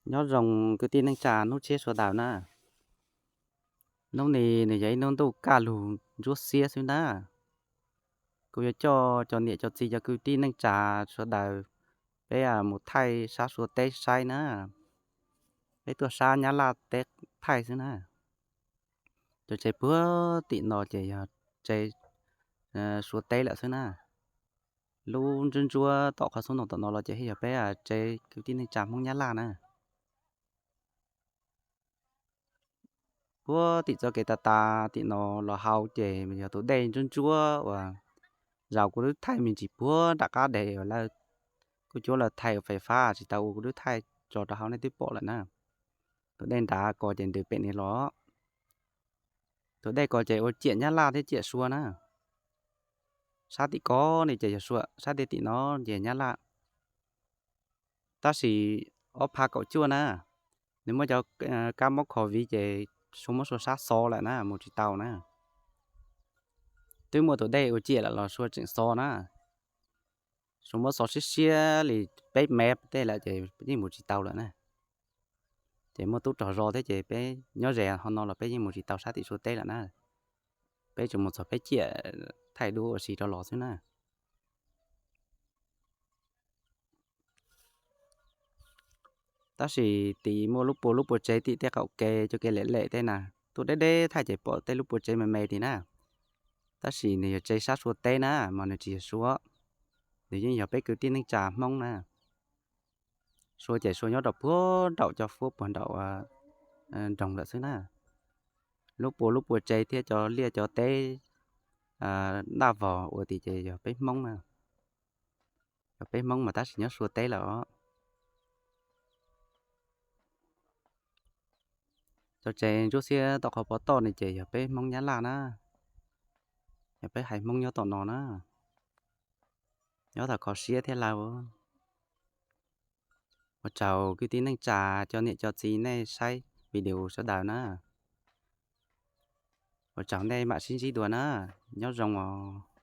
Nyob zoo kwv tij neej tsa hnub tshiab sawv daws na. Hnub no nws yog ib hnub ntuj kaj lug ntsuab xiab xwb na. Kuv yuav coj cov niam cov txiv cov kwv tij neej tsa sawv daws, peb mus thaij sab Suav teb saib na. Peb tuaj sab Nyab Laj teb thaij xwb na. Cov tsev puag tim no ces yog tsev Suav teb lawm xwb na. Lub ntsuab ntsuab tom qhov xub noo tom no los ces yog peb tsev kwv tij neej tsa Hmoob Nyab Laj na. Puag tim txoj kev tas tas tim no los hauv ces yog tus dej ntsuab ntsuab uas zaum kuv twb thaij me ntsis puag nram qab deg uas lawv kuj cuab lawv thaij ua fais fab tsis tau ua, kuv twb thaij tso rau hauv nej twb pom lawm na. Tus dej nrad ko ces ntws pem ni los. Tus dej ko ces ua ciam Nyab Laj thiab ciam Suav na. Sab tim ko no ces yog Suav, sab tim tim no ces Nyab Laj. Tab sis ob phav kaum cuaj na, nws muaj cov kab mob covid ces Suav muab Suav sab xov lawm na, mus tsis tau na. Twb muaj tus dej ua ciam lawm los Suav tseem xov na. Suav muab xov siab siab li peb mev tej lawm ces yeej mus tsis tau lawm na. Ces muaj tub rog zos thiab ces peb nyob ze ho no los peb yeej mus tsis tau sab tim Suav teb lawm na. Peb tsuas mus txog peb ciam thaij duab ua si rau los xwb na. Tab sis tim muaj lub puas lub puas tsev tim tej qaum kev cov kev lem lem tej na, tuaj deb deb thaij ces pom tej lub puas tsev me me tim na. Tab sis nws yog tsev sab Suav teb na, mas nws tsis yog Suav, nws yeej yog peb kwv tij neej tsa Hmoob na. Suav ces Suav nyob rau puag nraum cov fuab puag nraum nroog lawm xwb na. Lub puas lub puas tsev thiab cov liaj cov teb ntaj vog ua tim ces yog peb Hmoob na. Yog peb Hmoob mas tab sis nyob Suav teb lawm os. Cov tsev ntsuab xiab tom qhov pov toj no ces yog peb Hmoob Nyab Laj na. Yog peb haiv Hmoob nyob tom no na. Nyob tau kho siab thiab lauj. Ua tsaug kwv tij neej tsa cov niam cov txiv nej saib video sawv daws na. Ua tsaug nej mam sib ntsib dua na. Nyob zoo os.